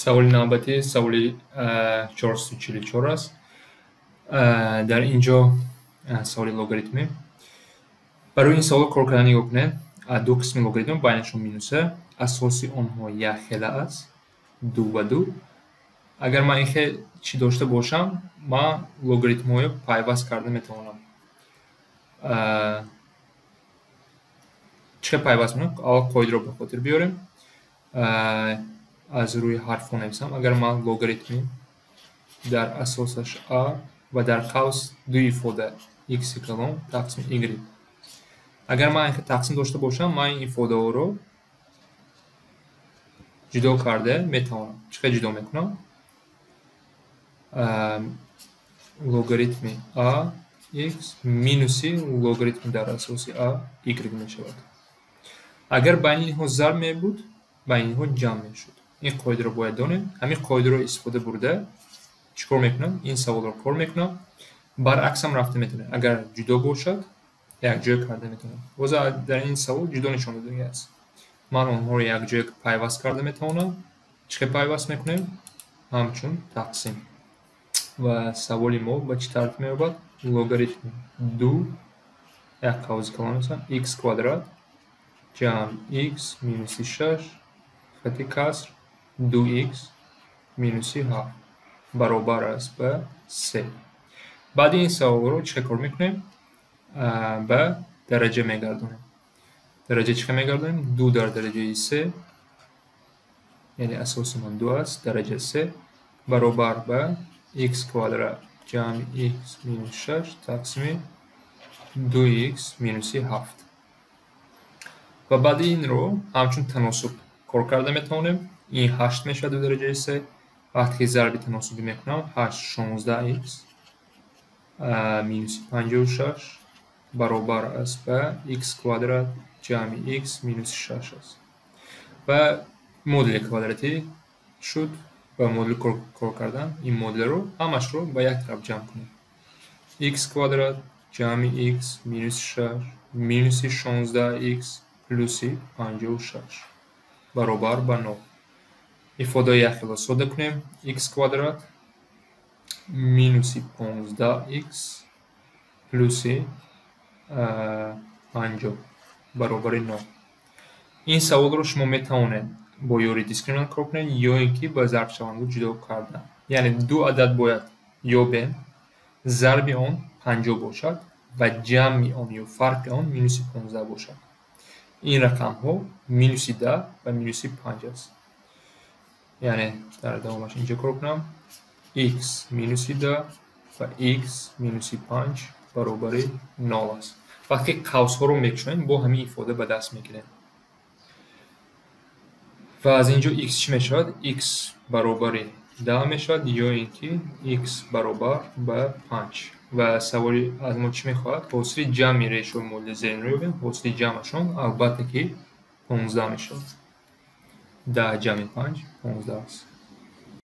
Саволи навбатӣ саволи 444 аст. Дар ин ҷо саволи логаритмӣ. Барои ин савол кор кардан нигоҳ кунед. Ду қисми логаритм байнашон минуса, асоси онҳо якхела аст, ду ба ду. Агар ман ин хел чӣ дошта бошам, ман логаритмҳоро пайваст карда метавонам. Чӣ хел пайваст мекунам? Аввал қоидаро ба хотир биёрем. Аз рӯи ҳарфҳо нависам. Агар ман логаритми дар асосаш а ва дар қавс ду ифода x калон тақсим y. Агар ман ин хел тақсим дошта бошам, ман ин ифодаҳоро ҷудо карда метавонам. Чӣ хел ҷудо мекунам? Логаритми а x минуси логаритми дар асоси а y мешавад. Агар байни инҳо зарб мебуд, байни инҳо ҷамъ мешуд. Ин қоидаро бояд донем. Ҳамин қоидаро истифода бурда чӣ кор мекунам? Ин саволро кор мекунам. Баръаксам рафта метавонем. Агар ҷудо бошад, якҷоя карда метавонем. Боз дар ин савол ҷудо нишон додагӣ аст. Ман онҳоро якҷоя пайваст карда метавонам. Чӣ хел пайваст мекунем? Ҳамчун тақсим. Ва саволи мо ба чӣ тартиб меёбад? Логаритми ду як қавзи калон мешавад x квадрат ҷамъ x минуси шаш хати каср ду x минуси ҳафт баробар аст ба се. Баъди ин саволро чӣ хел кор мекунем? Ба дараҷа мегардонем. Дараҷа чӣ хел мегардонем? Ду дар дараҷаи се, яъне асоси ман ду аст, дараҷа се баробар ба x квадрат ҷамъи x минус шаш тақсими ду x минуси ҳафт. Ва баъди инро ҳамчун таносуб кор карда метавонем. Ин ҳашт мешавад ду дараҷаи се. Вақте ки зарби таносубӣ мекунам, ҳашт шонздаҳ x минуси 56 баробар аст ба x квадрат ҷамъи x минуси шаш аст. Ва модули квадратӣ шуд. Ба модул кор кардан ин модулро ҳамашро ба як тараф ҷамъ кунем. X квадрат ҷамъи x минуси шаш минуси 16 x плюси 56 баробар ба нол. Ифодаи якхело сода кунем. X квадрат минуси 15 x плюси 50 баробари нол. Ин саволро шумо метавонед бо ёрии дискриминант кор кунед ё ин ки ба зарбшавандаҳо ҷудо кардан. Яъне ду адад бояд ёбем, зарби он 50 бошад ва ҷамъи он ё фарқи он минуси 15 бошад. Ин рақамҳо минуси 10 ва минуси панҷ аст. Яъне дар давомаш инҷо кор кунам. X минуси 10 ва x минуси панҷ баробари нол аст. Вақте қавсҳоро мекушоем, бо ҳамин ифода ба даст мегирем. Ва аз ин ҷо x чӣ мешавад? X баробари 10 мешавад ё ин ки x баробар ба панҷ. Ва саволи аз мо чӣ мехоҳад? Ҳосили ҷамъи решаҳои модули зеринро ёбем. Ҳосили ҷамъашон албатта ки 15 мешавад. 10 ҷамъи панҷ 15 аст.